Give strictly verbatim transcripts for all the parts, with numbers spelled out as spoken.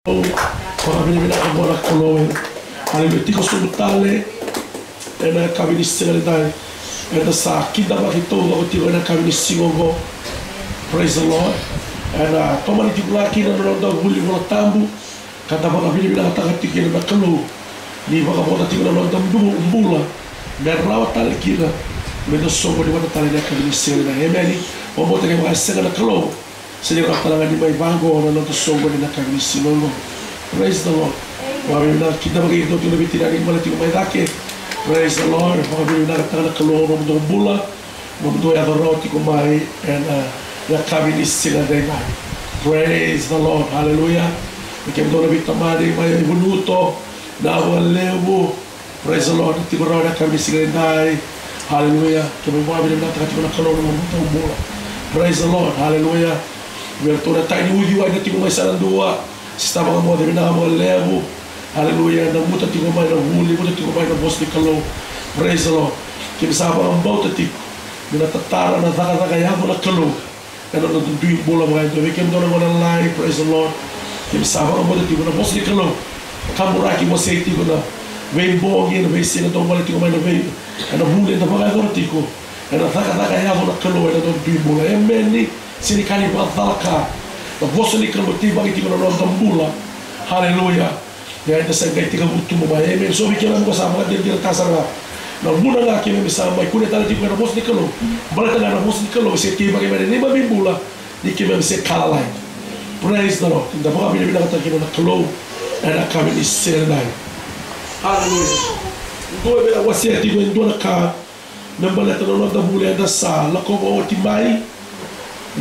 Vakavinavinaka vua na Kalou. Aleluya. Tiko sobu tale ena yakavi ni siga nidai. Eda sa kidavaki taucoko tiko ena yakavi ni siga oqo. Praise the Lord. Eda tomani tiko ga kina na noda vuli Vola Tabu, ka da vakavinavinakataka tiko kina na Kalou ni vakavota tiko na noda bu-, bula me rawa tale kina meda soqoni vata tale ena yakavi ni siga nidai. Emeni. Vakabauta kevaka e sega na Kalou, sega ni rawa tale ga ni mai vaqo na noda soqoni ena yakavi ni siga oqo. Praise the Lord. Vakavinavinaka, kidavaki iratou tiko na veitinani mai, tiko mai cake. Praise the Lord. Vakavinavinakataka na Kalou na nomudou bula, nomudou yaco rawa tiko mai ena yakavi ni siga nidai. Praise the Lord. Hallelujah. Vei kemudou na veitamani mai Vunuto, na vakalevu. Praise the Lord. Tiko rawa ena yakavi ni siga nidai. Hallelujah. Keimami vakavinavinakataka tiko na Kalou na nomudou bula. Praise the Lord. Hallelujah. Vei iratou na tai ni uciwai na tiko mai Saladua, Sista Vakamoce, vinaka vakalevu. Hallelujah. Na muta tiko mai na vuli, muta tiko mai na vosa ni Kalou. Praise the Lord. Keimami sa vakabauta tiko ni na tatara na cakacaka yaco na Kalou ena noda dui bula vakayadua. Vei kemudou na gone lalai, praise the Lord. Keimami sa vakabauta tiko na vosa ni Kalou. Kaburaki, wasei tiko na veibogi, na veisiga dau gole tiko mai na vei, ena vuli eda vakayacora tiko. Ena cakacaka yaco na Kalou ena noda dui bula. Emeni. Sega ni ka ni vakacalaka. Na vosa ni Kalou teivaki tiko na noda bula. Hallelujah. Ia eda sa qai tekivu tu mai. Emeni. So vei keimami ko sa vakadinadinataka sara ga na vuna ga keimami sa mai kunea tale tiko na vosa ni Kalou. Baleta ga na vosa ni Kalou se teivaki mai na neimami bula ni keimami se ka lalai. Praise the Lord. Da vakavinavinakataka kina na Kalou ena yakavi ni siga nidai. Hallelujah. Dua e wasea tiko e dua na ka me baleta na noda vuli eda sa lakova oti mai.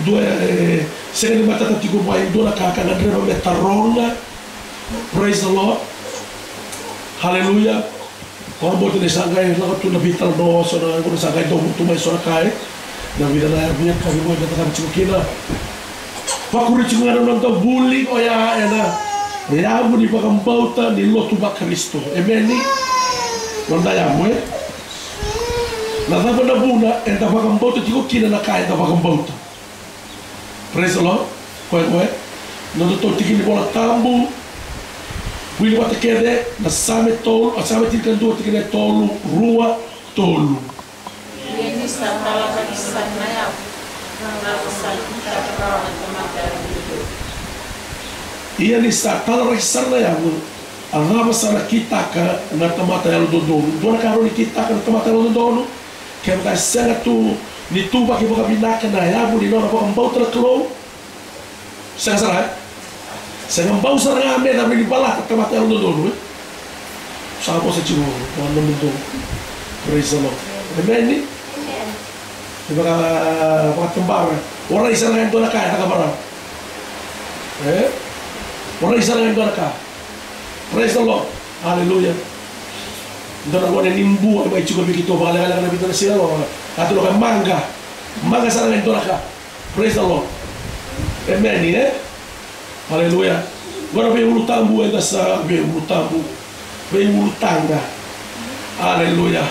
Dua, e, sega ni matata tiko mai, dua na ka ka gadreva me taroga. Praise the Lord. Hallelujah. Vakabauta ni sa qai lako tu na veitalanoa, so na, qo sa qai dau tu mai so na ka, e. Na vica na yakavi qo eda cakava tiko kina. Vakuri tiko ga na noda vuli, oya ena yavu ni vakabauta ni lotu vaKarisito. Emeni. Noda yavu, e. Na cava na vuna eda vakabauta tiko kina na ka eda vakabauta? Praise the Lord. Koya, koya. Nodatou tiki ni Vola Tabu. Wili vata kece na Same tolu, a, Same tinikadua, tikina e tolu, rua, tolu. Ia ni sa talaraki sara na yavu, a cava sa na kitaka na tamata yalododonu? Ia ni sa talaraki sara na yavu, a cava sa na kitaka na tamata yalododonu? Dua na ka rawa ni kitaka na tamata yalododonu. Kevaka e sega tu ni tuvaki vakavinaka na yavu ni nona vakabauta na Kalou, sega sara, e? Sega, bau sara ga me na vili balata tamata yalododonu, e? Sa vosa tiko na nomudou. Praise the Lord. Emeni. Ni vaka, vakatabara. Warai sara ga e dua na ka e caka varau. E? Warai sara ga e dua na ka. Praise the Lord. Hallelujah. Dua na gone ni bua e mai tiko vei keitou vakalekaleka na vica na siga qo. A tu na ka maqa. Maqa sara ga e dua na ka. Praise the Lord. Emeni, e? Hallelujah. Qo na veiulutabu eda sa, veiulutabu, veiulutaga. Hallelujah.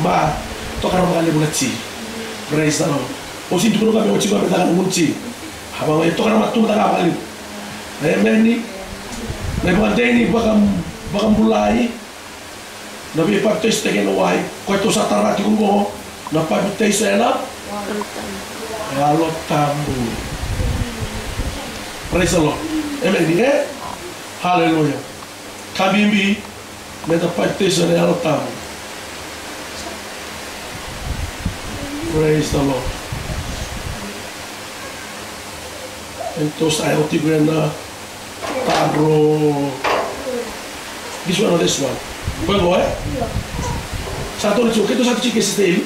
Ma, toka na vakalevu na ti. Praise the Lord. O si tukuna ga me o tiko me caka na gunu ti. A vaka e toka na matu me caka vakalevu. Emeni. Na ivakadei ni vaka, vakabulai. Na veipapitaisotaki ena wai, koya tou sa tara tiko oqo, na papitaiso ena Yalo Tabu. Praise the Lord. Amen, e? Hallelujah. Ka bibi, meda papitaiso ena Yalo Tabu. Praise the Lord. Eda sa yaco tiko ena Taro. This one or this one? Koya qo, e? Sa toro tiko, keitou sa tiko ke sista Eli?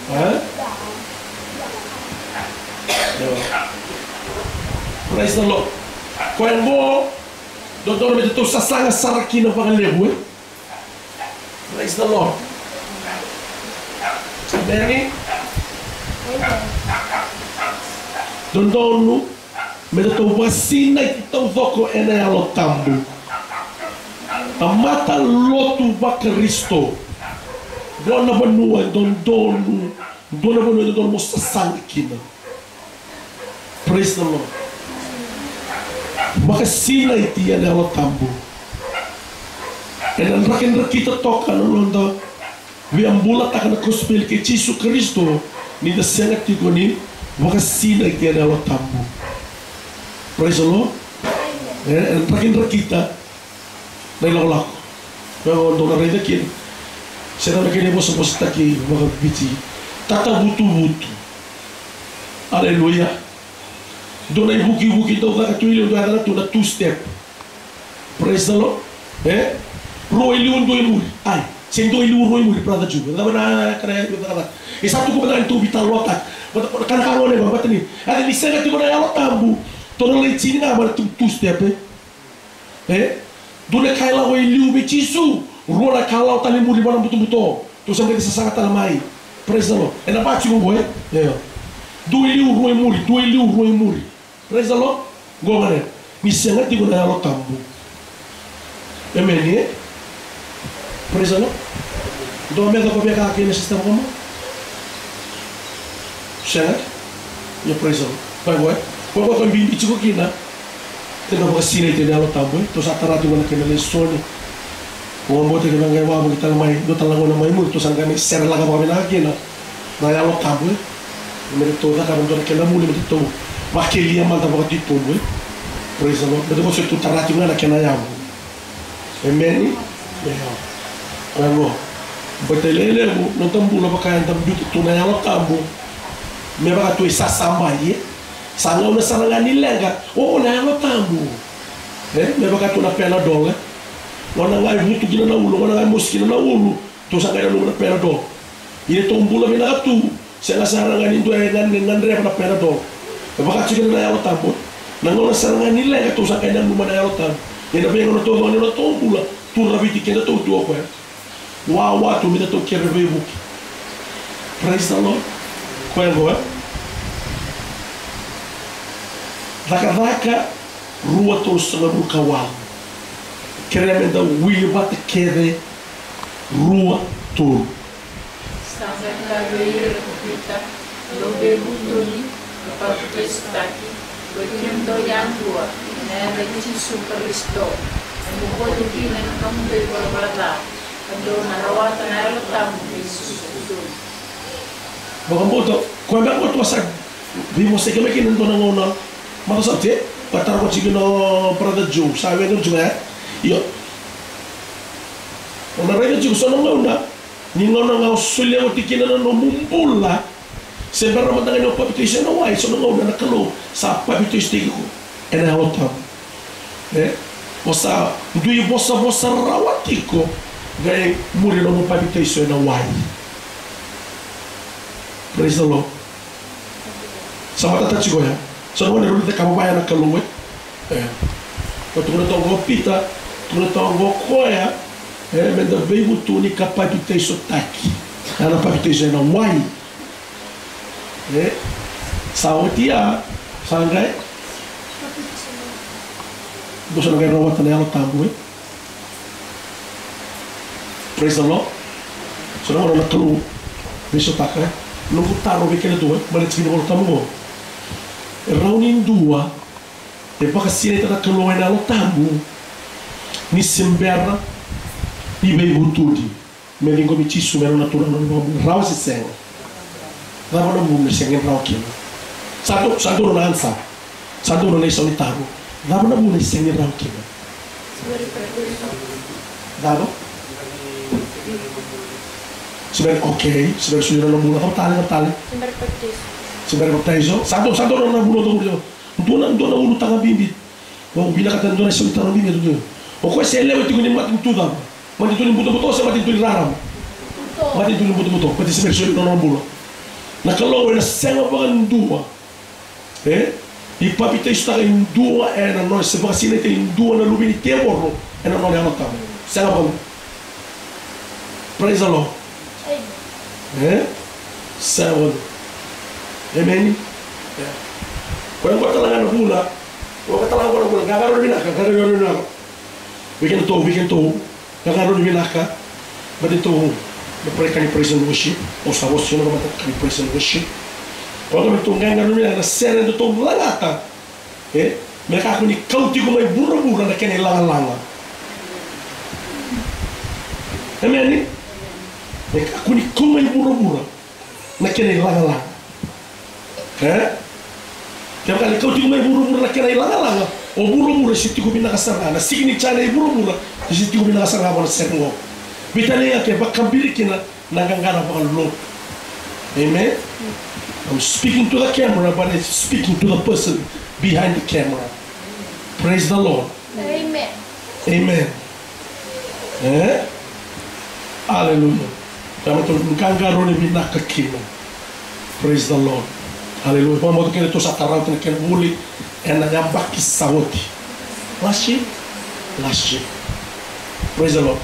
E? Io. Praise the Lord. Koya qo, dodonu me tou sasaga sara kina vakalevu, e? Praise the Lord. Amen. Dodonu me datou vakasinaiti taucoko ena Yalo Tabu. Tamata lotu vaKarisito. Dua na vanua e dodonu, dua na vanua e dodonu mo sasaga kina. Praise the Lord. Vakasinaiti ena Yalo Tabu. Ena drakidrakita toka na noda via bulataka na kosipeli kei Jisu Karisito ni da sega tiko ni vakasinaiti ena Yalo Tabu. Praise the Lord. E, ena drakidrakita na ilakolako. Koya au dau na raica kina. Se na kena ivosavosataki vakaviti. Tatavutuvutu. Aleluya. Dua na ivukivuki dau caka tu i liu, dua yacana tu na two step. Praise the Lord. E? Rua i liu, dua i muri. Ai, se dua i liu, rua i muri, brother Ju. Cava na, kana, kana, kana. E sa tuku vata ni tu vita lota. Vata, kana ka gone, vata ni. Ade ni sega tiko na Yalo Tabu. Tou na lai tini ga vata tu, two step, e? E? Dua na ka e lako i liu vei Jisu, rua na ka lako tale i muri vana butobuto. Tou sa qai sasaga tale mai. Praise the Lord. Ena vaka tiko qo, e? Io. Dua i liu, rua i muri, dua i liu, rua i muri. Praise the Lord. Qo ga ne. Ni sega tiko na Yalo Tabu. Amen, e? Praise the Lord. Dou meca ko via kaya kina sister Roma? Sega? Ia praise the Lord. Bai qo, e? Qo, qo, qo bibi tiko kina. Keda vakasinaiti ena Yalo Tabu, e? Tou sa tara tiko na kena lesoni. Vakabauta keda qai vakavoki tale mai, dua tale na gauna mai muri, tou sa qai mai serelaka vakavinaka kina na Yalo Tabu, e? Me datou cakava dua na kena vuli, me datou vakelia mada vakatitobu, e? Praise the Lord. Me datou se tu tara tiko ga na kena yavu. Emeni? Io. Io. Baleta e levu na noda bula vaka eda biuta tu na Yalo Tabu. Me vaka tu e sasabai, e? Sa gauna sara ga ni leqa, o, na Yalo Tabu. E? Me vaka tu na Panadol, e? Gauna ga e vutu kina na ulu, gauna ga e mosi kina na ulu, tou sa qai nanuma na Panadol. Ia tou bula vinaka tu, sega sara ga ni dua e gad-, gadreva na Panadol. E vaka tiko kina na Yalo Tabu. Na gauna sara ga ni leqa tou sa qai nanuma na Yalo Tabu. Ia na veigauna taucoko ni nodatou bula, tu raviti kedatou tu o koya. Wawa tu me datou kere veivuke. Praise the Lord. Koya qo, e? Cakacaka rua tolusagavulu ka walu. Kerea meda wili vata kece, rua, tolu. Sa qai kaya vei ira ko Pita, dou veivutuni ka papitaisotaki, koi kemudou yadua, ena yaca i Jisu Karisito, me bokoci kina na nomudou ivalavala ca, ka dou na rawata na Yalo Tabu me susu donu. Vakabauta, koya beka ko tou sa veivosaki mai kina dua na gauna. Mata sa te, ka tara ko tiko na brother Joe, sa vei na Joe, e? Io. O na raica tiko so na gauna, ni gauna ga o solia oti kina na nomu bula, se bera mada ga ni o papitaiso ena wai, so na gauna na Kalou sa papitaisotaki iko ena Yalo Tabu. E? O sa dui vosavosa rawa tiko, qai muri na nomu papitaiso ena wai. Praise the Lord. Sa matata tiko ya. Sa na gauna e rawa ni cakava vaya na Kalou, e? E. Ka tukuna toka o Pita, tukuna toka o koya, e, meda veivutuni ka papitaisotaki. Ena papitaiso ena wai. E. Sa oti ya, sa qai. Dou sa na qai rawata na Yalo Tabu, e? Praise the Lord. So na gauna na Kalou veisautaka, e? Noqu taro vei keda tu, e? Mai na tiki ni Vola Tabu qo. E rawa ni dua e vakasinaita na Kalou ena Yalo Tabu ni se bera ni veivutuni me ciqomi Jisu me nona Turaga, nona iVakabula, rawa se sega? Cava na vuna e sega ni rawa kina? Sa dua, sa dua na ansa. Sa dua na isau ni taro. Cava na vuna e sega ni rawa kina? Cava? Se bera, okay, se bera solia na nona bula. Cava tale, cava tale? Se bera papitaiso. Se bera papitaiso. Sa dua, sa dua na vuna, dua na, dua na ulutaga bibi. Au vinakata dua na isau ni taro bibi tu. O koya se lewe tiko ni matanitu cava? Matanitu ni butobuto se matanitu ni rarama? Matanitu ni butobuto. Baleta se bera solia na nona bula. Na Kalou ena sega vakadua, e, ni papitaisotaka e dua ena nona, se vakasinaita e dua na luve ni tevoro ena nona Yalo Tabu. Sega vakadua. Praise the Lord. E? Sega vakadua. Emeni. Koya qo tale ga na vuna. Koya tale ga na vuna. Qaqarauni vinaka, qaqarauni vinaka. Vei kedatou, vei kedatou. Qaqarauni vinaka. Baleta tou na pra-, ka ni praise and worship. Au sa vosa tiko na ka baleta ka ni praise and worship. Oqo me tou qai qarauna na sere datou lagata. E? Me kakua ni kau tiko mai vuravura na kena ilagalaga. Emeni? Me kakua ni kau mai vuravura na kena ilagalaga. E? Kevaka ni kau tiko mai vuravura na kena ilagalaga, o vuravura se tiko vinaka sara ga. Na signature nei vuravura se tiko vinaka sara ga vua na sere oqo. Veitalia ke vakabiri kina na qaqara vakalotu. Amen? I'm speaking to the camera, but I'm speaking to the person behind the camera. Praise the Lord. Amen. Amen. E? Aleluya. Ia me tou qaqarauni vinaka kina. Praise the Lord. Aleluya. Vakabauta kina tou sa tarauta na kena vuli ena yabaki sa oti. Last year? Last year. Praise the Lord.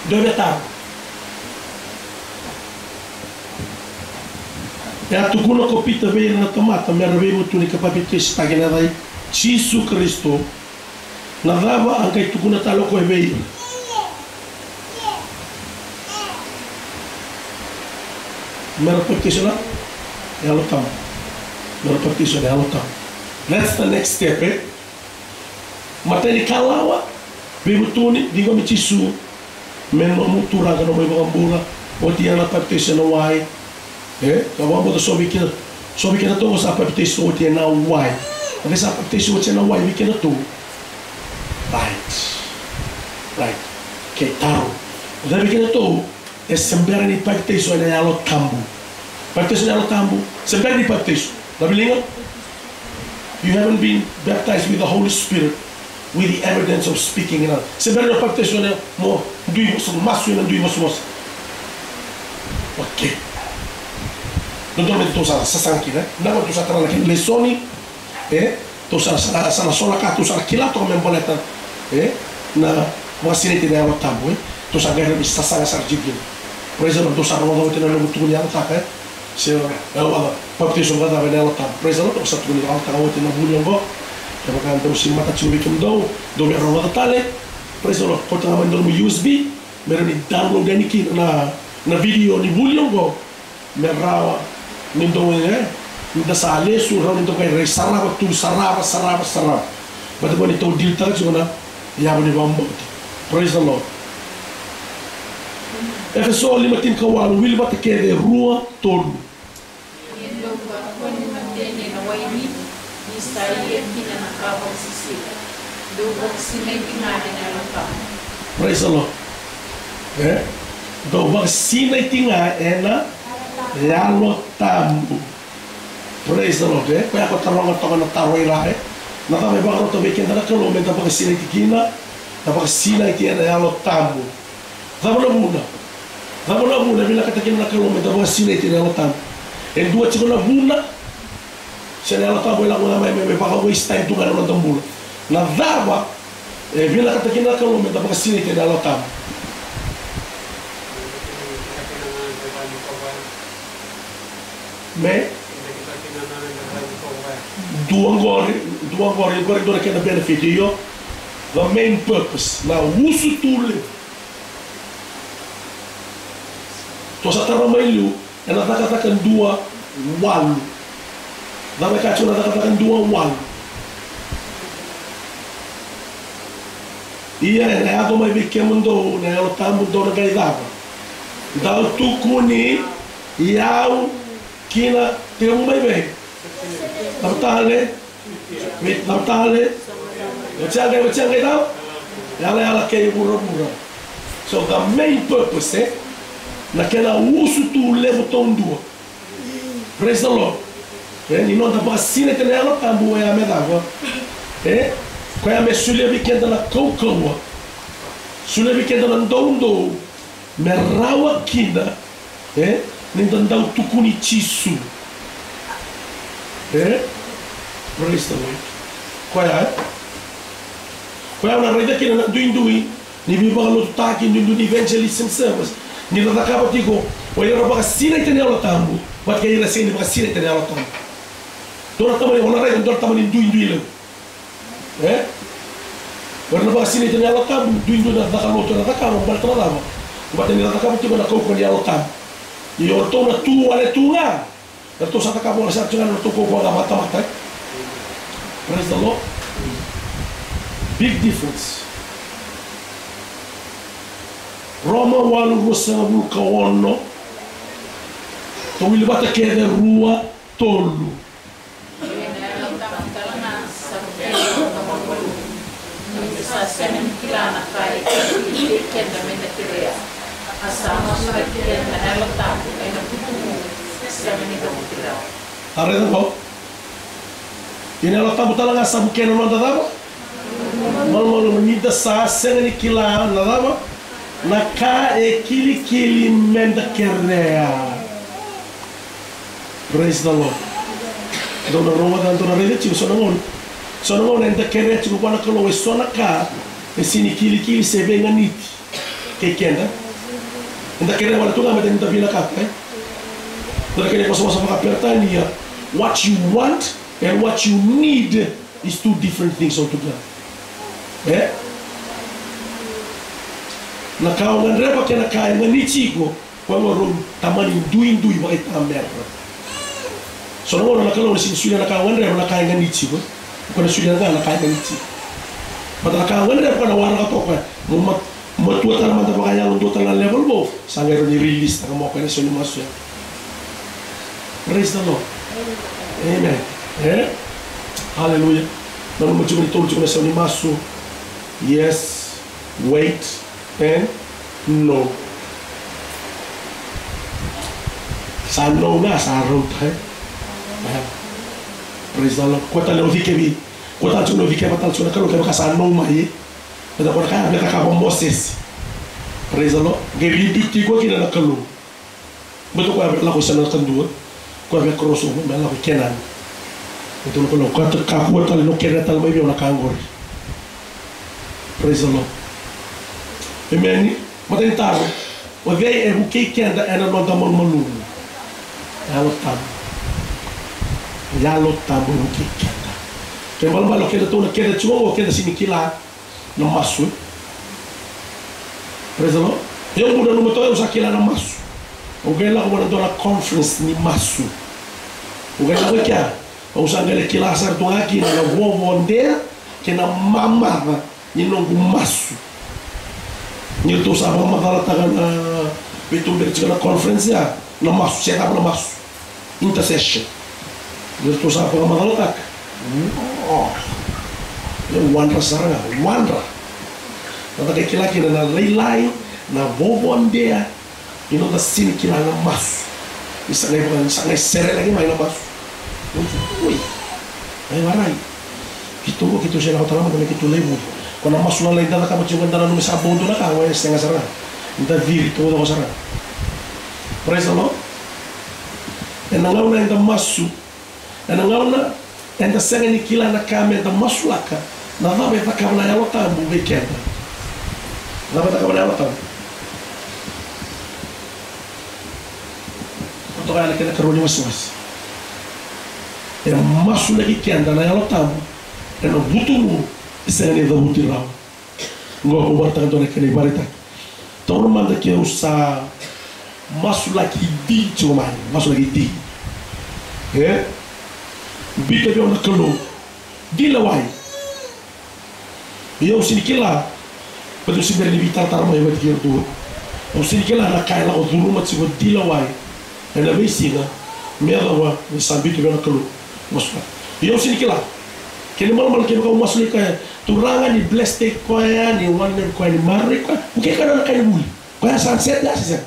Dou via taro. E a tukuna ko Pita vei ira na tamata me ra veivutuni ka papitaisotaki ena yaca i Jisu Karisito. Na cava a qai tukuna tale o koya vei ira? Me ra papitaiso ena Yalo Tabu. Me ra papitaiso ena Yalo Tabu. That's the next step, e? Matai ni kalawa, veivutuni, ciqomi Jisu me nomu Turaga, nomu iVakabula. Oti ya na papitaiso ena wai. E? Ka vakabauta so vei keda, so vei kedatou sa papitaiso oti ena wai. Ke sa papitaiso oti ena wai vei kedatou. Right. Right. Ke taro. Vei kedatou, e se bera ni papitaiso ena Yalo Tabu. Papitaiso ena Yalo Tabu, se bera ni papitaiso. Na viliga? You haven't been baptized with the Holy Spirit with the evidence of speaking in others. Se bera ni papitaiso ena mo dui vosa, masu ena dui vosavosa. Okay. Dodonu me tou sa sasaga kina, e? Na gauna tou sa tara na kena lesoni, e? Tou sa, sa, sa na so na ka tou sa na kila toka me baleta, e? Na vakasinaiti ena Yalo Tabu, e? Tou sa qai rawa ni sasaga sara tiko kina. Praise the Lord, tou sa rogoca oti na noqu tukuni yalataka, e? Se, e, wala, papitaiso vakacava ena Yalo Tabu. Praise the Lord, tou sa tukuni yalataka oti na vuli oqo. Kevaka dou se mata tiko vei kemudou, dou via rogoca tale. Praise the Lord, kauta ga mai na nomu U S B, me rawa ni download yani kina na, na video ni vuli oqo. Me rawa ni dou, e, ni da sa lesu, rawa ni dou qai rai sarava tu, sarava, sarava, sarava. Baleta ni tou dilitaka tiko na yavu ni vakabauti. Praise the Lord. Efeso lima tinikawalu, wili vata kece, rua, tolu. Ia dou kakua ni mateni ena waini, ni sa ia kina na ka vakasisila. Dou vakasinaiti ga ena Yalo Tabu. Praise the Lord. E? Dou vakasinaiti ga ena Yalo Tabu. Praise the Lord, e? Koya ko taroga toka na taro e la, e? Na cava e vakarota vei keda na Kalou me da vakasinaiti kina, da vakasinaiti ena Yalo Tabu. Cava na vuna? Cava na vuna e vinakata kina na Kalou me da vakasinaiti ena Yalo Tabu? E dua tiko na vuna, se na Yalo Tabu e lako ga mai me, me vaka waste time tu ga na noda bula. Na cava e vinakata kina na Kalou me da vakasinaiti ena Yalo Tabu? Me? Dua qori, dua qori, qori dua na kena benefit, io. The main purpose, na usutu levu. Tou sa tara mai liu, ena Cakacaka dua walu. Cava e kaya tiko na Cakacaka dua walu? Ia ena yaco mai vei kemudou na Yalo Tabu, dou na qai cava? Dau tukuni au kina, tekivu mai vei? Cava tale? Vei, cava tale? Oti ya qai, oti ya qai cava? Yalayala kei vuravura. So the main purpose, e? Na kena usutu levu taudua. Praise the Lord. E, ni noda vakasinaiti ena Yalo Tabu, oya me cava? E? Koya me solia vei keda na kaukauwa. Solia vei keda na doudou. Me rawa kina, e, ni da dau tukuni Jisu. E? Praise the Lord. Koya, e? Koya au na raica kina na duidui ni veivakalotutaki, duidui ni evangelism service. Ni ra cakava tiko o ira era vakasinaiti ena Yalo Tabu, vata kei ira sega ni vakasinaiti ena Yalo Tabu. Dua na tamani, o na raica, dua na tamani duidui levu. E? O ira na vakasinaiti ena Yalo Tabu, duidui na caka lotu era cakava, baleta na cava? Baleta ni ra cakava tiko na kaukauwa ni Yalo Tabu. Ia o ratou na tu wale tu ga. Eratou sa cakava sara tiko ga na nodratou kaukauwa vakatamata, e? Praise the Lord. Big difference. Roma walu, ruasagavulu ka ono. Tou wili vata kece, rua, tolu. Ia na Yalo Tabu talega sa vukea na noda malumalumu. Ni da sa sega ni kila na ka e kei keda me da kerea, a sa masulaki keda na Yalo Tabu ena vutugu, sega ni cavuti rawa. A raica qo. Ia na Yalo Tabu talega sa vukea na noda cava? Malumalumu. Ni da sa sega ni kila na cava? Na ka e kilikili me da kerea. Praise the Lord. Dou na rogoca, dou na raica tiko, so na gauna, so na gauna eda kerea tiko vua na Kalou e so na ka e sega ni kilikili se veiganiti kei keda. Eda kerea wale tu ga me da vinakata, e? Dua na kena ivosavosa vakaperitania, what you want and what you need is two different things altogether. E? Na ka o gadreva kei na ka e ganiti iko, koya qo rau tamani duidui vakaitamera. So na gauna na Kalou e sega ni solia na ka o gadreva, na ka e ganiti iko. O koya na solia ga na ka e ganiti iko. Baleta na ka o gadreva, o koya na waraka toka o koya. Mo ma-, matua tale mada vakayalo, dua tale na level vou. Sa qai rawa ni release taka mai o koya ena isau ni masu ya. Praise the Lord. Amen. E? Hallelujah. Nanuma tiko ni tolu tiko na isau ni masu. Yes. Wait. And no. Sa no ga, sa rauta, e? E. Praise the Lord. Kua tale o cikevi. Kua tale tiko o cikeva tale tiko na Kalou kevaka sa no mai, e? Baleta o koya na ka ya a via cakava o Mosese. Praise the Lord. Qai rebuke tiko kina na Kalou. Baleta o koya a via lako i sana kadua. O koya a via cross over me lako i Kenani. Baleta o koya, o koya, kakua tale ni o kerea tale mai vei au na ka qori. Praise the Lord. Amen. Matai ni taro. O cei e vukei keda ena noda malumalumu? Yalo Tabu. Yalo Tabu e vukei keda. Kena ibalebale o keda tou na keda tiko qo, o keda sega ni kila na masu. Praise the Lord. Io, au nanuma toka, au sa kila na masu. Au qai lako vua na dua na conference ni masu. Au qai lako i kea, au sa qai kila sara tu ga kina na vovodea kei na mamaca ni noqu masu. Ni ratou sa vakamacalataka na veituberi tiko na conference ya, na masu, se cava na masu. Intercession. Ni ratou sa vakamacalataka. Oh. E wadra sara ga, wadra. Na da qai kila kina na lailai, na vovodea ni noda sega ni kila na masu. Ni sa qai vaka, ni sa qai serelaki mai na masu. Oi. Ai, warai. Keitou qo, keitou se lako tale mada me keitou lai vuli. Ko na masu lalai da cakava tiko, da nanuma sa bau dua na ka, oya e sega sara ga. Da ciri taucoko sara ga. Praise the Lord. Ena gauna eda masu, ena gauna eda sega ni kila na ka meda masulaka, na cava e cakava na Yalo Tabu vei keda? Na cava e cakava na Yalo Tabu? Totoka na kena karua ni wasewase. E masulaki keda na Yalo Tabu ena vutugu e sega ni cavuti rawa. Qo au vakaraitaka dua na kena ivakaraitaki. Taura mada ke au sa masulaki Di tiko mai, masulaki Di. E? Biuta vei au na Kalou. Di Lawai. Ia au sega ni kila, baleta au se bera ni veitaratara mai vata kei iratou. Au sega ni kila na ka e lako curuma tiko o Di Lawai ena veisiga me yacova ni sa biuta vei au na Kalou. Masulaki. Ia au sega ni kila. Kena ibalebale kevaka au masulaki koya, Turaga, ni bless-taki koya, ni wananavu koya, ni maroroi koya. Vukei koya na ka ni vuli. Koya sa sega, ya sa sega.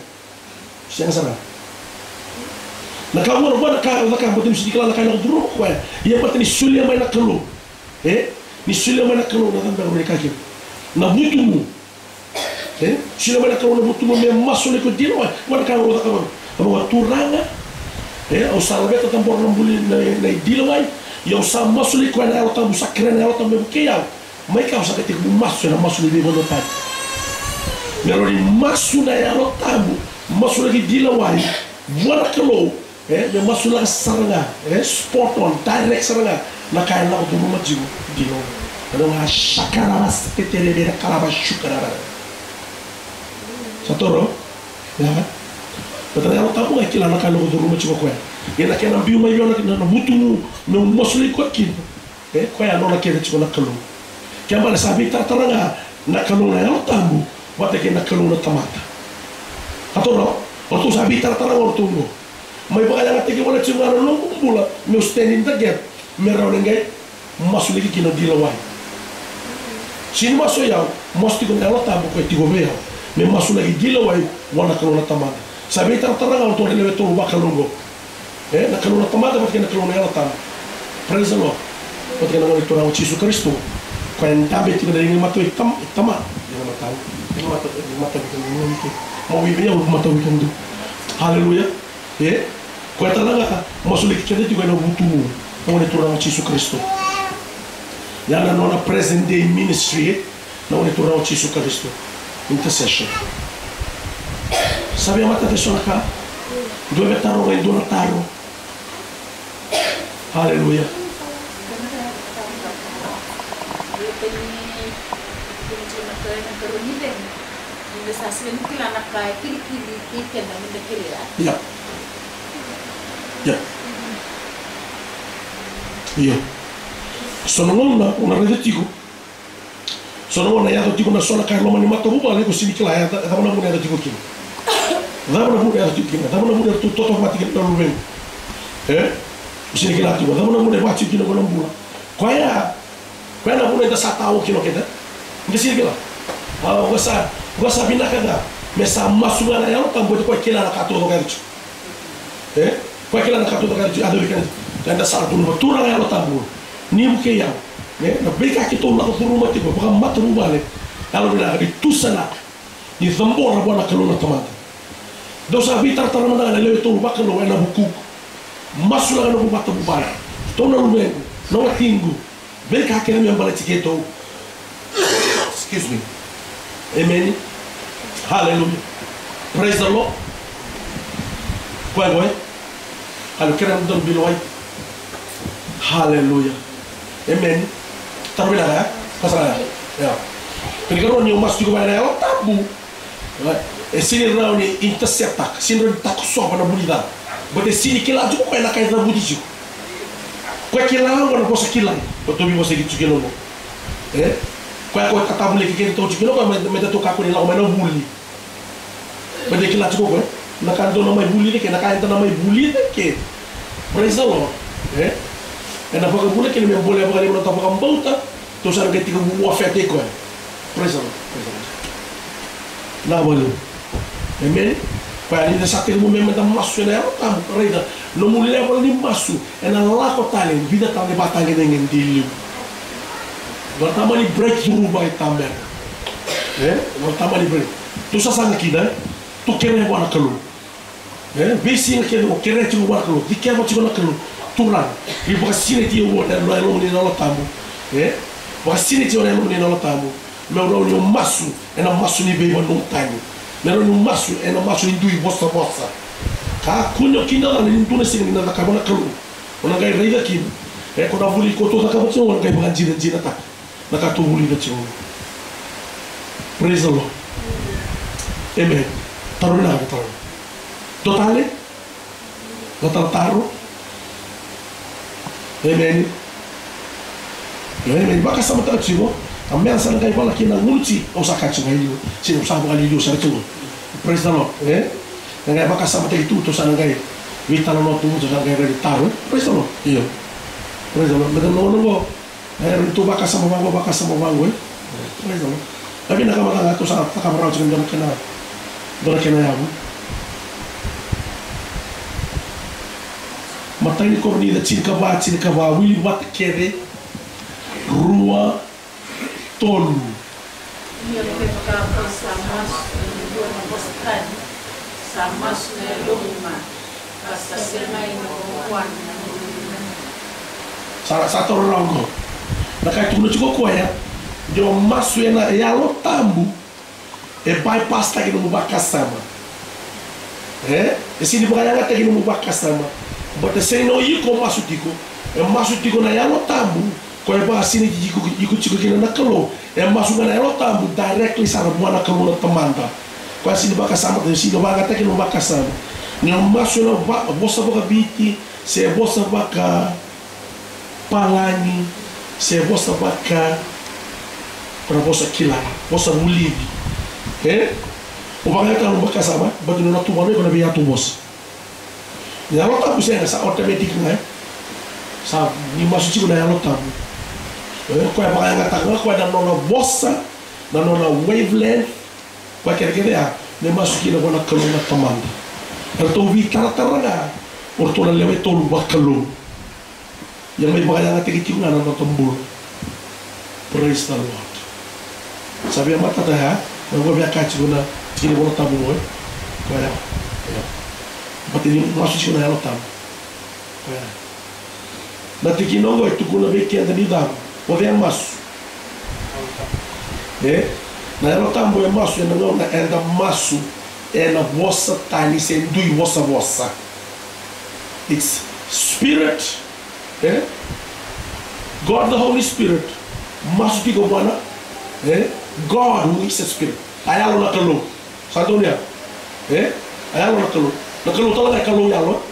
Sega sara. Na ka vua, vua na ka, na ka, baleta ni sega ni kila na ka e lako curuma o koya. Ia baleta ni solia mai na Kalou. E? Ni solia mai na Kalou na cava beka me ka kina. Na vutugu. E? Solia mai na Kalou na vutugu me masulaki o Di Lawai. Vua na ka au cakava. Au vaka, Turaga. E? Au sa laveta, cabora na bula nei, nei Di Lawai. Ia au sa masulaki koya na Yalo Tabu, sa kerea na Yalo Tabu me vukei au. Mai kea au sa qai tekivu masu ena masu ni veivanua tani. Me rawa ni masu na Yalo Tabu, masulaki Di Lawai vua na Kalou, e, me masulaka sara ga, e, spot on, direct sara ga na ka e lako curuma tiko o Di Lawai. Ena ga shakarava, seketere, vena karava, shukarava. Sa toro? Ia. Baleta na Yalo Tabu ga e kila na ka e lako curuma tiko o koya. Ia na kena biu mai vei au na, na, na vutugu meu masulaki koya kina. E, koya e nona kece tiko na Kalou. Kena ibalebale sa veitaratara ga na Kalou na Yalo Tabu vata kei na Kalou na Tamada. Ratou rawa, o ratou sa veitaratara ga o ratou oqo. Mai vakayagataki wale tiko ga na noqu bula meu stand in the gap, me rawa ni qai masulaki kina o Gilawai. Sega ni masu o yau, masu tiko na Yalo Tabu ko e tiko vei au me masulaki Gilawai vua na Kalou na Tamada. Sa veitaratara ga o ratou na lewe tolu vakalou oqo. E, na Kalou na Tamada vata kei na Kalou na Yalo Tabu. Praise the Lord. Vata kei na Gone Turaga o Jisu Karisito. Koya e dabe tiko ena liga imatai i Tam-, i Tama. Liga imatai. Liga imatai, liga imatai, liga imatai. Mo vei vei au, liga imatai, liga imatai. Hallelujah. E? Koya tale ga masulaki keda tiko ena vutugu na Gone Turaga o Jisu Karisito. Ya na nona present day ministry, e? Na Gone Turaga o Jisu Karisito. Intercession. Sa via matata eso na ka? Dua via taroga e dua na taro. Haleluya. Ni da sa sega ni kila na ka e kilikili kei keda me da kila. Ia. Ia. Ia. So na gauna o na raica tiko. So na gauna e yaco tiko na so na ka e loma ni matavuvale, iko sega ni kila e ca-, e cava na vuna e yaco tiko kina. Cava na vuna e yaco tiko kina. Cava na vuna e ratou totoka vata kina na luvequ. E? Iko sega ni kila tiko. Cava na vuna e vaka tiko kina ko na bula. Koya. Koya na vuna eda sa tao kina o keda. Eda sega ni kila. A, o koya sa, o koya sa vinaka ga me sa masu ga na Yalo Tabu, eda koya kila na ka taucoko e yaco tiko. E? Koya kila na ka taucoko e yaco tiko, yaco vei keda. Eda sa tukuna, Turaga Yalo Tabu, ni vukei au. E? Na veika keitou lako curuma tiko vakamatavuvale. Yalo vinaka, ni tusanaka, ni cabora vua na Kalou na Tamada. Dou sa veitaratara mada ga na lewe tolu vakalou ena vukuqu. Masulaka noqu matavuvale. Tou na luvequ, na watiqu. Veika kece me baleti keitou. Excuse me. Amen. Hallelujah. Praise the Lord. Koya, koya. Hallelujah. Kena donu bilo wai. Hallelujah. Amen. Taro vinaka, ya? Pasala ya? Ya. Kena ikarua ni o masu tiko mai na Yalo Tabu. E sega ni rawa ni intercept-taka, sega ni rawa ni takosova na vulica. Baleta e sega ni kila tiko o koya na ka e cavuti tiko. Koya kila oqo na vosa kilai. Koya tou veivosaki tiko kina oqo. E? Koya, koya tatavuleki keda tou tiko kina oqo, me, me datou kakua ni lako mai na vuli. Baleta e kila tiko o koya na ka dou na mai vulica ke, na ka eda na mai vulica ke. Praise the Lord. E? Ena vakavuna kina me bolea vakalevu na noda vakabauta. Tou sa na qai tekivu warfare-taki koya. Praise the Lord. Praise the Lord. Na vale. Amen. Koya ni da sa tekivu me, me da masu ena Yalo Tabu. Raica, nomu level ni masu ena lako tale, vica tale na ivakatagedegede e liu. Dua na tamani breakthrough vakaitabe. E? Dua na tamani break. Tou sasaga kina, e? Tou kerea vua na Kalou. E, veisiga kece o kerea tiko vua na Kalou, dikeva tiko na Kalou, Turaga, ni vakasinaiti au ena loma ni Yalo Tabu. E, vakasinaiti au ena loma ni Yalo Tabu. Me rawa niu masu ena masu ni veivanua tani. Me rawa niu masu ena masu ni dui vosavosa. Kakua ni o kidacala ni dua na siga ni na cakava na Kalou, o na qai raica kina. E, ko na vuli ko tou cakava tiko, o na qai vakajinajinataka na ka tou vulica tiko. Praise the Lord. Amen. Taro vinaka na taro. Dua tale? Dua tale taro? Amen. Amen. Vakasamataka tiko. A meca sa na qai vala kina na gunu ti, au sa kaya tiko ga i liu. Sega, au sa vakaliuliu sara tiko. Praise the Lord. E? Na qai vakasamataki tu, tou sa na qai veitalanoa tu, tou sa na qai rai taro. Praise the Lord. Io. Praise the Lord. Meda noqo, noqo. E, ratou vakasama vaqo, vakasama vaqo, e? Praise the Lord. Na vinaka mada ga, tou sa cakava rawa tiko e dua na kena, dua na kena yavu. Matai ni Korinica tinikava, tinikava, wili vata kece, rua, tolu. Ia me vaka ko sa masu ena dua na vosa tani, sa masu na yalomu ga, ka sa sega ni vakavuana na yalomu. Sa, sa taura rawa qo. Na ka e tukuna tiko o koya, ni o masu ena Yalo Tabu, e bypass-taki nomu vakasama. E? E sega ni vakayagataki nomu vakasama. But e sega ni o iko masu tiko. E masu tiko na Yalo Tabu. Koya e vakasinaiti iko, iko tiko kina na Kalou. E masu ga na Yalo Tabu directly sara vua na Kalou na Tamada. Koya sega ni vakasama, sega ni vakayagataki na vakasama. Ni o masu ena va-, vosa vakaviti, se vosa vakapalagi, se vosa vaka, na vosa kila, vosa vulici. E? O vakayagataka na vakasama, baleta ni o na tuvana iko na veiyatu vosa. Na Yalo Tabu sega, sa automatic ga, e. Sa ni masu tiko na Yalo Tabu. E, koya vakayagataka ga koya na nona vosa, na nona wavelength, koya kece kece ya, me masu kina vua na Kalou na Tamada. Eratou veitaratara ga, o ratou na lewe tolu vakalou. Ia mai vakayagataki tiko ga na noda bula. Praise the Lord. Sa via matata ya, na vua via kaya tiko na tikina Vola Tabu qo, e? Koya, ya. Baleta ni masu tiko na Yalo Tabu. Koya. Na tikina oqo e tukuna vei keda ni cava? O cei e masu? E? Na Yalo Tabu e masu ena gauna eda masu ena vosa tani se dui vosavosa. It's spirit, e? God the Holy Spirit masu tiko vua na, e? God who is a spirit. A Yalo na Kalou. Sa donu ya? E? A Yalo na Kalou. Na Kalou tale ga e Kalou Yalo.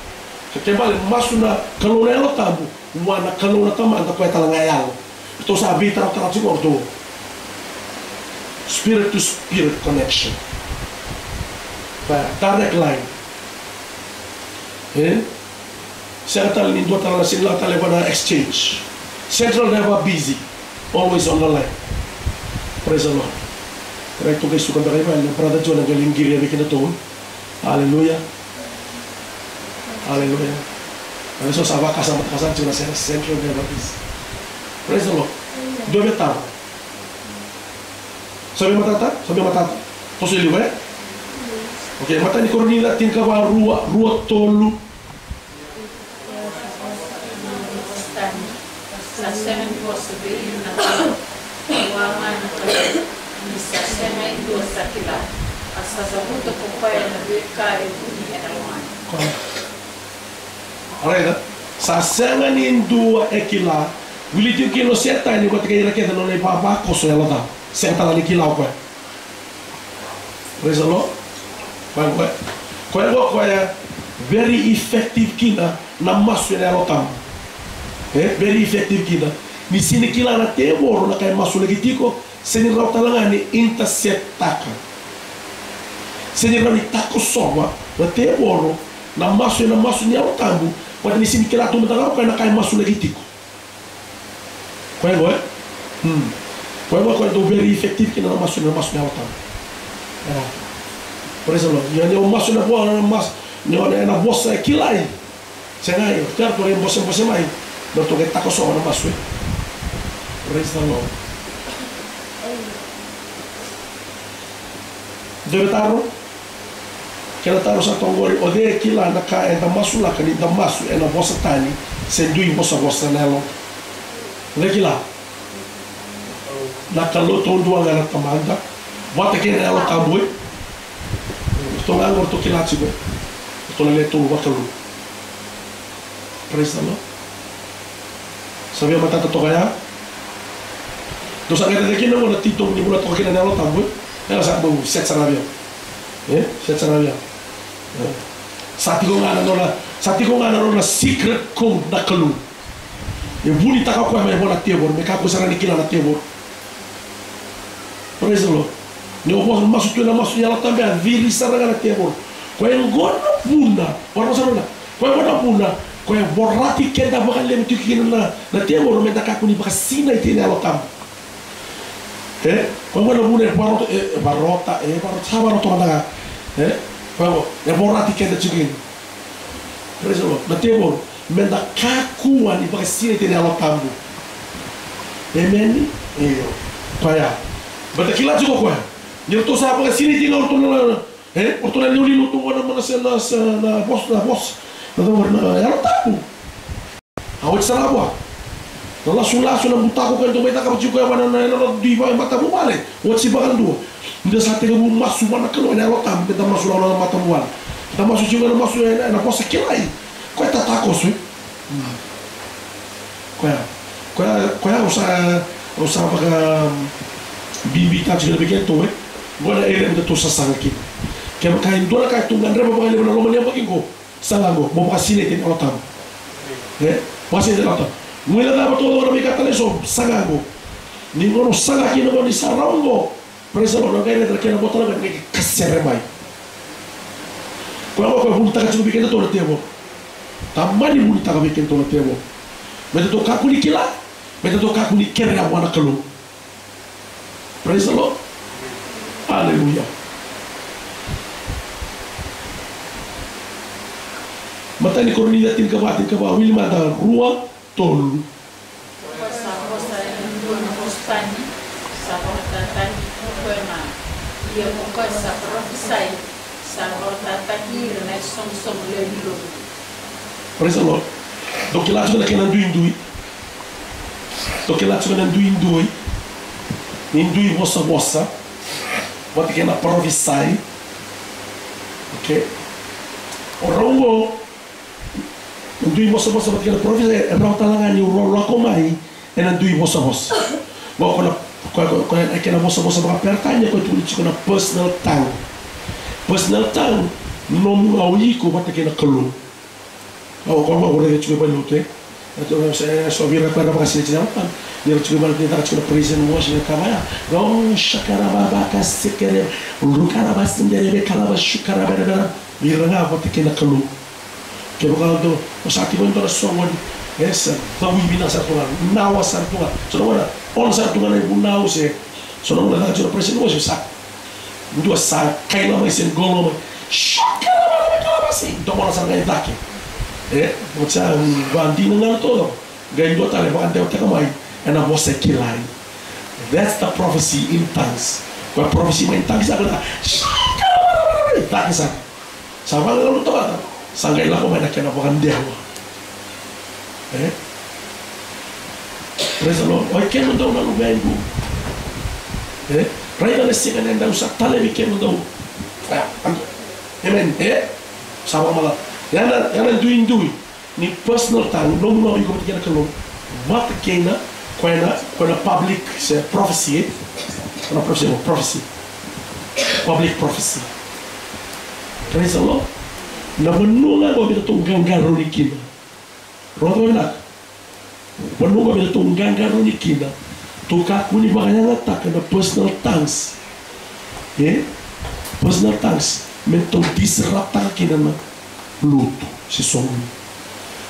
Sa kena ibalebale masu na Kalou na Yalo Tabu vua na Kalou na Tamada, koya tale ga e Yalo. Ratou sa veitaratara tiko o ratou. Spirit to spirit connection. Direct line. E? Sega tale ni dua tale na, sega tale vua na exchange. Central never busy. Always on the line. Praise the Lord. Right, tou qai suka beka i vale, na Brother John qai lai qiri vei kedatou. Hallelujah. Hallelujah. Ena so sa vakasamataka sara tiko na sega, central never busy. Praise the Lord. Dua vei taro. Sa via matata? Sa via matata? Toso i liu, e? Okay, matai ni Korinica tinikava, rua, rua tolu. Sa sega ni vosa vei ira na Kalou, vua ga na Kalou, ni sa sega e dua sa kila, a sa cavuta ko koya na veika e vuni ena lomana. Alright, e? Sa sega ni dua e kila, wili tiko kina o Setani vata kei ira kece na nona ivavakoso yalo ca. Sega tale ni kila o koya. Praise the Lord. Koya, koya, koya, koya, koya very effective kina na masu ena Yalo Tabu. E, very effective kina. Ni sega ni kila na tevoro na ka e masulaki tiko, sega ni rawa tale ga ni intercept-taka. Sega ni rawa ni takosova na tevoro na masu ena masu ni Yalo Tabu, baleta ni sega ni kila tu mada ga o koya na ka e masulaki tiko. Koya qo, e? Hmm. Koya qo, koya dau very effective kina na masu, na masu ni Yalo Tabu. E. Praise the Lord. Ia ni o masu na vo-, na mas-, ni o na, na vosa e kilai. Sega, io, ke ratou qai bosebose mai, ratou qai takosova na masu, e. Praise the Lord. Dua na taro? Kena taro sa toka qori, o cei e kila na ka eda masulaka ni da masu ena vosa tani se dui vosavosa na yalo? O cei e kila? Na Kalou taudua ga na Tamada vata kei na Yalo Tabu, e? Ratou ga qo ratou kila tiko, e? Ratou na lewe tolu vakalou. Praise the Lord. Sa via matata toka ya. Dou sa qai raica kina qo na titobu ni vuna toka kina na Yalo Tabu, e? Ela sa bau set sara via. E? Set sara via. E. Sa tiko ga na nona, sa tiko ga na nona secret code na Kalou. E vunitaka o koya mai vua na tevoro, me kakua sara ni kila na tevoro. Praise the Lord. Ni o masu tu ena masu ni Yalo Tabu, a ciri sara ga na tevoro. Koya qo na vuna, varau sara ga. Koya qo na vuna, koya vorati keda vakalevu tiko kina na, na tevoro, meda kakua ni vakasinaiti ena Yalo Tabu. E? Koya qo na vuna e varota, e, e varota, e varota, sa varota mada ga. E? Koya qo, e vorati keda tiko kina. Praise the Lord. Na tevoro, meda kakua ni vakasinaiti ena Yalo Tabu. Emeni? Io. Koya. Baleta kila tiko o koya. Ni ratou sa vakasinaiti ga o ratou na, e? O ratou na liuliu tu qo na, na, na, na, na vosa, na vosa. Na cava na Yalo Tabu. A oti sara vua. Na lasulasu, na butako ka dau mai cakava tiko koya vua na, na, na, na dui vakamatavuvale. Oti vakadua. Ni da sa tekivu masu vua na Kalou ena Yalo Tabu, meda masu na, na matavuvale. Da masu tiko na masu ena, ena vosa kilai. Koya tatakoso, e? Koya, koya, koya au sa, au sa vaka, mm, bibitaka tiko na vei keitou, e? Qo na area meda tou sasaga kina. Kevaka e dua na ka e tu gadreva vakalevu na loma ni yabaki qo, saga qo, mo vakasinaiti ena Yalo Tabu. E? Vakasinaiti ena Yalo Tabu. Guilecava taucoko na veika tale eso, saga qo. Ni gauna o saga kina qo ni sa rawa qo. Praise the Lord. Na qai raica na kena vo tale ga ni qai kasere mai. Koya qo koya vunitaka tiko vei kedatou na tevoro. Tamani vunitaka vei kedatou na tevoro. Me datou kakua ni kila, me datou kakua ni kerea vua na Kalou. Praise the Lord. Aleluya. Matai ni Korinica tinikava, tinikava, wili mada, rua, tolu. Ko sa vosa ena dua na vosa tani, sa vakatataki ko koya ga. Ia ko koya sa parofisai, sa vakatataki ira na isoqosoqo lewe ni lotu. Praise the Lord. Dou kila tiko na kena duidui. Dou kila tiko na duidui ni dui vosavosa vata kei na parofisai. Okay. O rau qo, na dui vosavosa vata kei na parofisai, e rawa tale ga ni rau lako mai ena dui vosavosa. Qo ko na, ko, ko, ko na kena vosavosa vakaperitania ko tukuni tiko na personal tongue. Personal tongue, nomu ga o iko vata kei na Kalou. Au, au, au raica tiko mai lotu, e. E, so vei ira koya era vakasinaiti ena Yalo Tabu, ni ra tiko mai lotu, ni caka tiko na praise and worship, e, ka vaya. Au, shakara vavaka sekere, rukara vasendereve, kara vashukara verevera. Vei ira ga vata kei na Kalou. Kevaka o dou, o sa tiko e dua na soqoni, e, sa cavuti vinaka sara tu ga, nawa sara tu ga. So na gauna, on sara tu ga na ivunau se, so na gauna caka tiko na praise and worship, sa dua sa kaila mai se qolo mai. Shakara vavaka, kara vase. Domona sara ga i cake. E, oti sa, mm, vadina ga na tolo. Qai dua tale vakadewataka mai ena vosa e kilai. That's the prophecy in tongues. Koya prophecy mai in tongues, sa koya, shakara vavaka, i cake sara. Sa vagalalataka vata, sa qai lako mai na kena vakadewa. E? Praise the Lord. Oi kemudou na luvequ. E? Raica na siga ni dau sa talevi kemudou. A, am-, amen. E? Sa vakamala. Ya na, ya na duidui ni personal tongue, nomu ga o iko vata kei na Kalou. Vata kei na, koya na, koya na public, se prophecy, e? Koya na prophecy, prophecy. Public prophecy. Praise the Lord. Na vanua ga qo me datou qaqarauni kina. Rogoca vinaka. Vanua qo me datou qaqarauni kina. Tou kakua ni vakayagataka na personal tongues. E? Personal tongues. Me tou disruptaka kina na lotu se soqoni.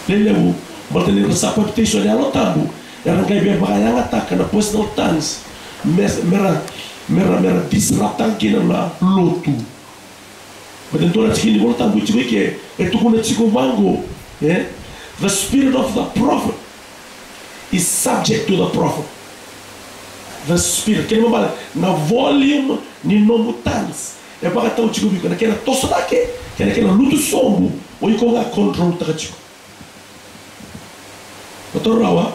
Lelevu, baleta ni ra sa papitaiso ena Yalo Tabu, era qai via vakayagataka na personal tongues. Me, mera, mera, mera disruptaka kina na lotu. Baleta e dua na tikina ni Vola Tabu e tiko i ke, e tukuna tiko vaqo, e? The spirit of the prophet is subject to the prophet. The spirit. Kena ibalebale, na volume ni nomu tongues e vakatau tiko vei iko, na kena toso cake, kei na kena lutu sobu, o iko ga control-taka tiko. Baleta rawa,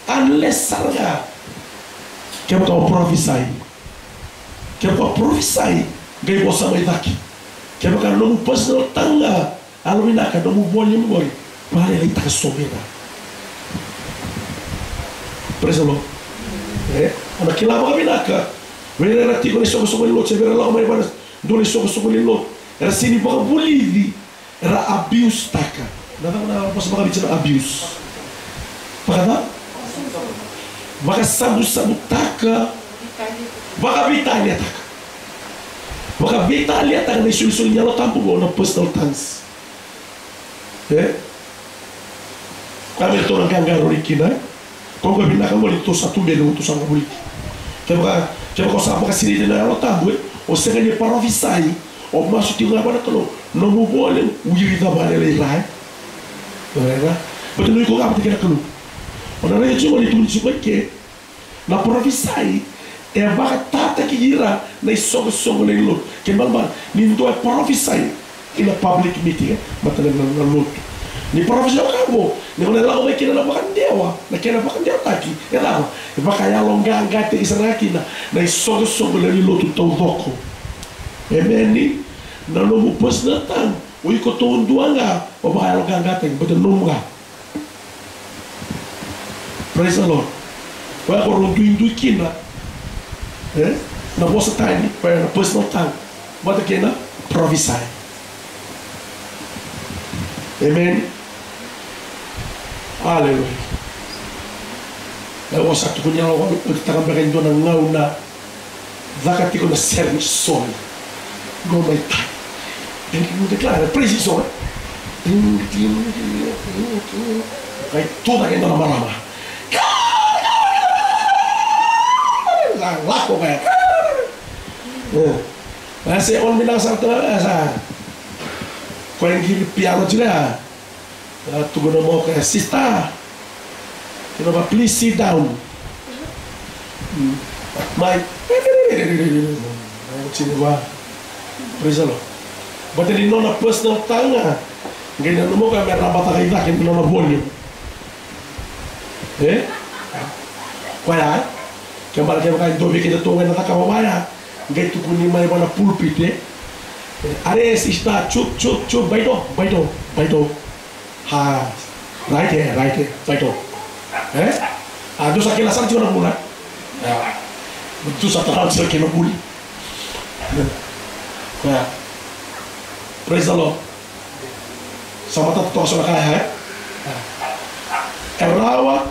unless sara ga kevaka o parofisai. Kevaka o parofisai, qai vosa mai cake. Kevaka nomu personal tongue ga, yalovinaka nomu volume qori, vakalailaitaka sobu ga. Praise the Lord. E, o na kila vakavinaka, vei ira era tiko ena isoqosoqo ni lotu, se vei ira era lako mai vua na dua na isoqosoqo ni lotu, era sega ni vakavulici, era abuse-taka. Na cava na vosa vakaviti na abuse? Vakacava? Vakasabusabutaka. Vakaveitaliataka. Vakaveitaliataka na isolisoli ni Yalo Tabu qo na personal tongues. E? Koya me tou na qaqarauni kina, e? Koya qo vinaka qo ni tou sa tuberi, tou sa vakavulici. Kevaka, kevaka o sa vakasinaiti ena Yalo Tabu, e? O sega ni parofisai, o masu tiko ga vua na Kalou, nomu volume, wirica vakalailai ra, e? Baleta ni o iko ga vata kei na Kalou. O na raica tiko ni tukuni tiko i ke, na parofisai e vakatataki ira na isoqosoqo lewe ni lotu. Kena ibalebale, ni dua e parofisai ena public meeting, e, matana na, na lotu. Ni parofisai o koya qo, ni gauna e lako mai kina na vakadewa, na kena vakadewataki, e cava? E vakayaloqaqataki sara ga kina na isoqosoqo lewe ni lotu taucoko. Emeni. Na nomu personal tongue, o iko taudua ga o vakayaloqaqataki, baleta nomu ga. Praise the Lord. Koya ko rau duidui kina, e? Na vosa tani, koya na personal tongue. Vata kei na Prophesy. Amen. Aleluya. Au sa tukuna, au tukuna beka e dua na gauna caka tiko na sere ni song. Go mai tai. Ding, ding, ding, ding, praise song. Ding, ding, ding, ding, ding. Qai tu cake e dua na marama. Lako ga. E. Na se on vinaka sara tu ga, e, sa. Koya e qiri piano tiko ya. A tukuna mai o koya, "Sister, you know, please sit down." Mm. Mai. Praise the Lord. Baleta ni nona personal tongue, qai nanuma o koya me rabataka i cake ni nona volume. E? Koya, e? Kevaka, kevaka e dua vei keda tu qai na cakava vaya. Qai tukuni mai vua na pulpit, e. Are, sister, chup, chup, chup, baido, baido, baido. Ha, right here, right here, baido. E? A, dou sa kila sara tiko na vuna. Ia. Dou sa tara tiko kina vuli. Ia. Praise the Lord. Sa matata toka so na ka ya, e? E rawa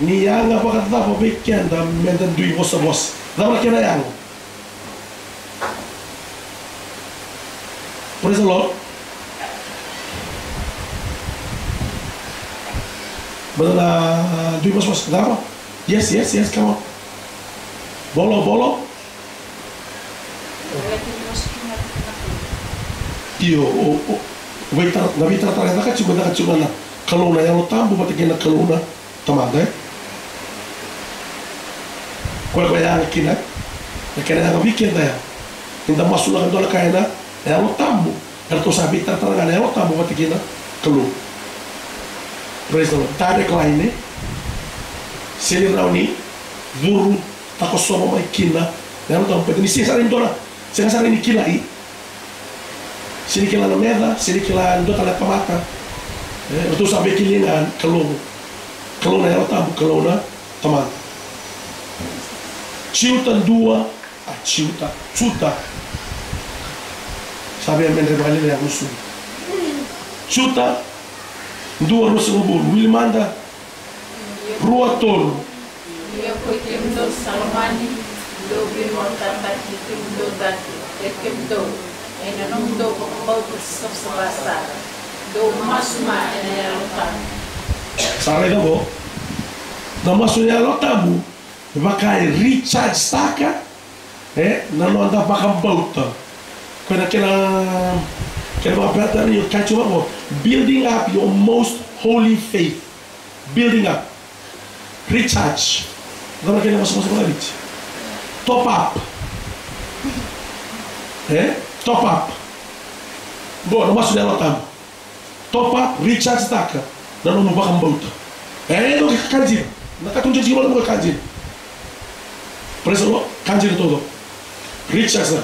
ni yaga vakacava vei keda meda dui vosavosa? Cava na kena yaga? Praise the Lord. Meda na dui vosavosa, cava? Yes, yes, yes, come on. Bolo, bolo. Io, o, o, veitara-, na veitaratara e caka tiko, e caka tiko ga na Kalou na Yalo Tabu vata kei na Kalou na Tamada, e? Koya, koya yaga kina, e? Na kena yaga vei keda ya. Eda masulaka dua na ka ena Yalo Tabu, eratou sa veitaratara ga na Yalo Tabu vata kei na Kalou. Praise the Lord. Direct line, e? Sega ni rawa ni curu takosova mai kina na Yalo Tabu, baleta ni sega sara ni dua na, sega sara ni kilai. Sega ni kila na meca, sega ni kila e dua tale na tamata. E, ratou sa veikilai ga Kalou. Kalou na Yalo Tabu, Kalou na Tamada. Juta dua, a, Juta, Juta. Sa via medre vakalailai a gusu. Juta dua, ruasagavulu, wili mada. Rua, tolu. Ia koi kemudou sa lomani, dou veivakatataki kemudou cake, e kemudou, ena nomudou vakabauta savasava sara, dou masu mai ena Yalo Tabu. Sa raica qo, na masu ena Yalo Tabu, vaka e recharge-taka, e, na noda vakabauta. Ko na kena, kena vakaperitania, o kaya tiko vaqo, building up your most holy faith. Building up. Recharge. Cava na kena vosavosa vakaViti? Top up. E? Top up. Qo na masu ni Yalo Tabu. Top up, recharge-taka na nomu vakabauta. E, e dua ka dina. Na ka tu dina, dina, dina ka dina. Praise the Lord. Ka dina taucoko. Recharge-taka.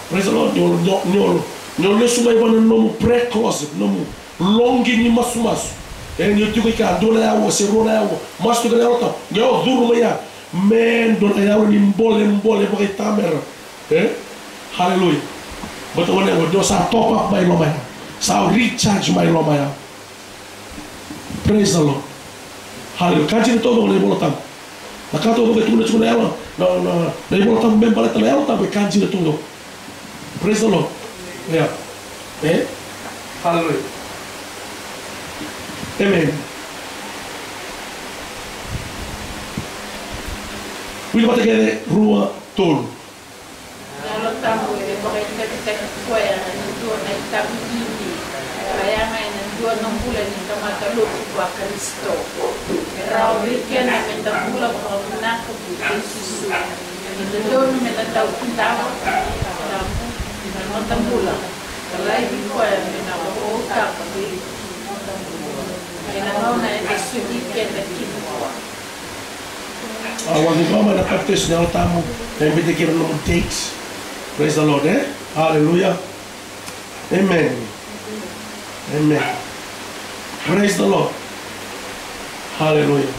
Praise the Lord. Ni o, ni o, ni o, ni o lesu mai vua na nomu prayer closet, nomu loqi ni masumasu. E, ni o tiko i kea dua na aua se rua na aua, masu tiko na Yalo Tabu. Qai o curu mai ya me dua na yalo ni bolebole vakaitamera. E? Hallelujah. Baleta gone qo, ni o sa top up mai loma ya. Sa o recharge mai loma ya. Praise the Lord. Hallelujah. Ka dina taucoko na iVola Tabu. Na ka taucoko e tukuna tiko na Yalo, na, na, na iVola Tabu me baleta na Yalo Tabu e ka dina taucoko. Praise the Lord. Yeah. E? Hallelujah. Amen. Wili vata kece, rua, tolu. Na Yalo Tabu e vakaitavitaki koya ena dua na itavi bibi, ka yaga ena dua na bula ni tamata lotu Vakarisito. E rawa vei keda meda bula vakavinaka vei Jisu. E dodonu meda dau kidava na noda bula, ka laivi koya me na vakaukauataka vei ena gauna eda solia keda kina. A, au a ciqoma na papitaiso ni Yalo Tabu, e bete kina na nomu date. Praise the Lord, e? Hallelujah. Amen. Amen. Praise the Lord. Hallelujah.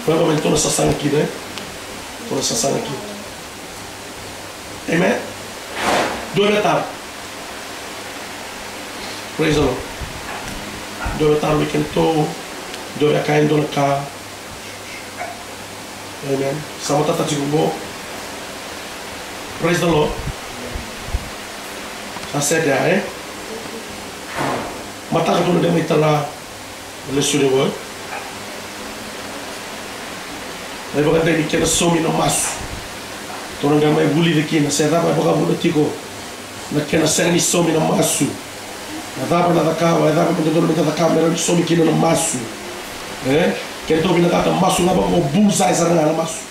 Vaka me tou na sasaga kina, e? Tou na sasaga kina. Amen. Dua na taro. Praise the Lord. Dua me taro vei kedatou, dua me kaya e dua na ka. Amen. Sa matata tiko qo. Praise the Lord. Sa sede ya, e? Mataka tou na qai mai tara na lesoni qo, e? Na ivakadei ni kena saumi na masu. Tou na qai mai vulica kina se cava e vakavuna tiko na kena sega ni saumi na masu. Na cava na cakava, e cava me dodonu me da cakava me rawa ni saumi kina na masu. E? Kedatou vinakata masu ga vaka o bullseye sara ga na masu.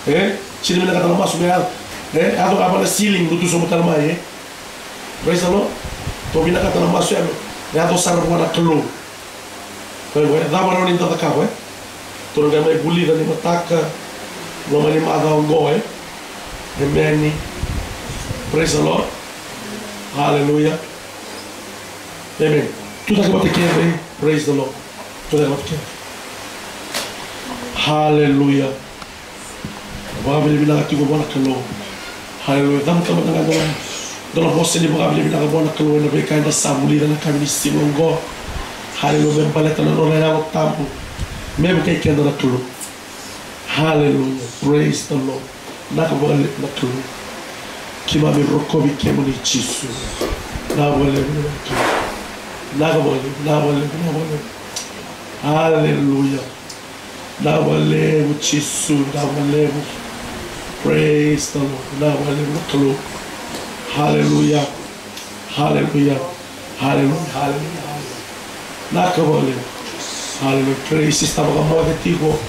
E? Sega ni vinakata na masu me yaco, e? Yaco ga vaka na ceiling, lutu sobu tale mai, e? Praise the Lord. Tou vinakata na masu ya me yaco sara vua na Kalou. Koya qo, e cava rawa ni da cakava, e? Tou na qai mai vulica ni mataka, loma ni macawa qo, e? Emeni. Praise the Lord. Hallelujah. Amen. Tucake vata kece, e? Praise the Lord. Tucake vata kece. Hallelujah. Vakavinavinaka tiko vua na Kalou. Haleluya. Cavuta mada ga dua na, dua na vosa ni vakavinavinaka vua na Kalou ena veika eda sa vulica na yakavi ni siga oqo. Haleluya. Me baleta na nona Yalo Tabu me vukei keda na Kalou. Haleluya. Praise the Lord. Vinaka vakalevu na Kalou. Keimami rokovi kemuni Jisu. Vinaka vakalevu na Kalou. Vinaka vakalevu, vinaka vakalevu, vinaka vakalevu. Haleluya. Vinaka vakalevu Jisu, vinaka vakalevu. Praise the Lord. Vinaka vakalevu na Kalou. Haleluya. Haleluya. Haleluya. Haleluya. Vinaka vakalevu. Haleluya. Praise, sista vakamoce tiko.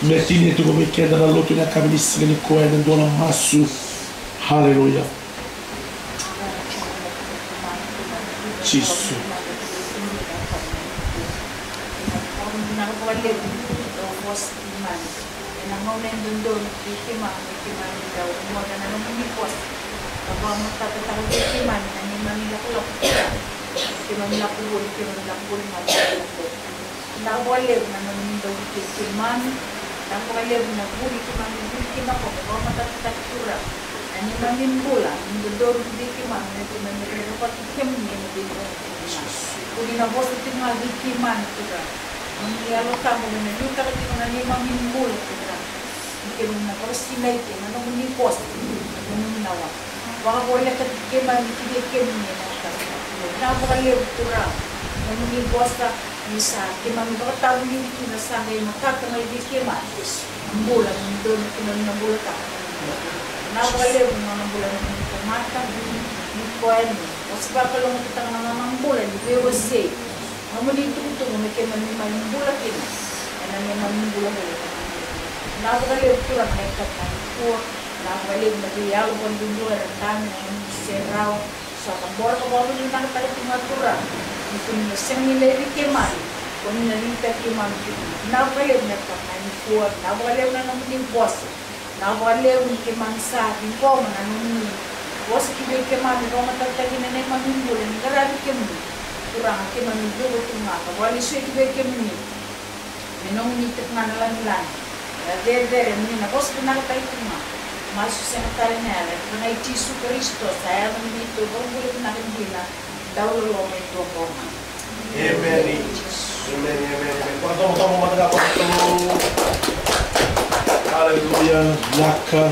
Me tinia tiko vei keda na lotu na yakavi ni siga nikua ena dua na masu. Haleluya. Jisu. Ena gauna e dodonu vei keimami me keimami dau rogoca na nomuni vosa ka vakamatatataka vei keimami na neimami lakolako. Keimami lako voli, keimami lako voli ga. Vinaka vakalevu na nomuni dau vukei keimami. Vinaka vakalevu na vuli keimami vuli kina qo me vakamatatataki Turaga na neimami bula, ni dodonu vei keimami me keimami rerevaki kemuni ena veigauna kece ga. Kua ni na vosa tiko ga vei keimami Turaga. Nomuni Yalo Tabu me na liutaka tiko na neimami bula Turaga. Ni keimami na vakasinaiti ena nomuni vosa ena nomuni lawa. Vakavolekati keimami ki vei kemuni ena yakavi nikua. Vinaka vakalevu Turaga na nomuni vosa ni sa keimami vakatavulici kina, sa qai matata mai vei keimami na bula ni dodonu keimami na bulataka. Vinaka vakalevu na nona bula na nomuni tamata ni koya ni vosa vakalougatataka na nona bula ni veiwasei. Nomuni itukutuku me keimami mai bula kina ena neimami bulabula. Vinaka vakalevu Turaga na yakavi nikua. Vinaka vakalevu na veiyalo vakaduadua era tani ena nomuni serau. Sa cabora ka vakavinavinakataka tiko ga Turaga ni koni na sega ni laivi keimami, koni na liutaki keimami tiko. Vinaka vakalevu na yakavi nikua. Vinaka vakalevu na nomuni vosa. Vinaka vakalevu ni keimami sa ciqoma na nomuni vosa ki vei keimami, vakamatatakia na neimami bula ni qaravi kemuni. Turaga, keimami cuva tu ga ka vakalesui ki vei kemuni me nomuni tiko ga na lagilagi, na cecere, moni na vosa vinakataki tu ga. Masu sega tale na yalo, ena yaca i Jisu Karisito sa yaca ni neitou vakabula vinaka dina. Dau loloma e dua bau ga. Emeni. Emeni, emeni, emeni. Vakatovotovo mada ga vua na Kalou. Haleluya. Vinaka.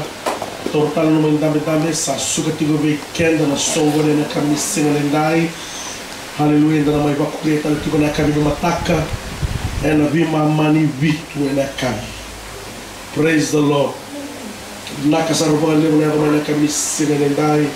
Toro tale na nomu idabedabe, sa suka tiko vei keda na soqoni ena yakavi ni siga nidai. Haleluya. Eda na mai vakauqeti tale tiko ena yakavi ni mataka ena veimama ni vitu ena yakavi. Praise the Lord. Vinaka sara vakalevu na yaco mai ena yakavi ni siga nidai.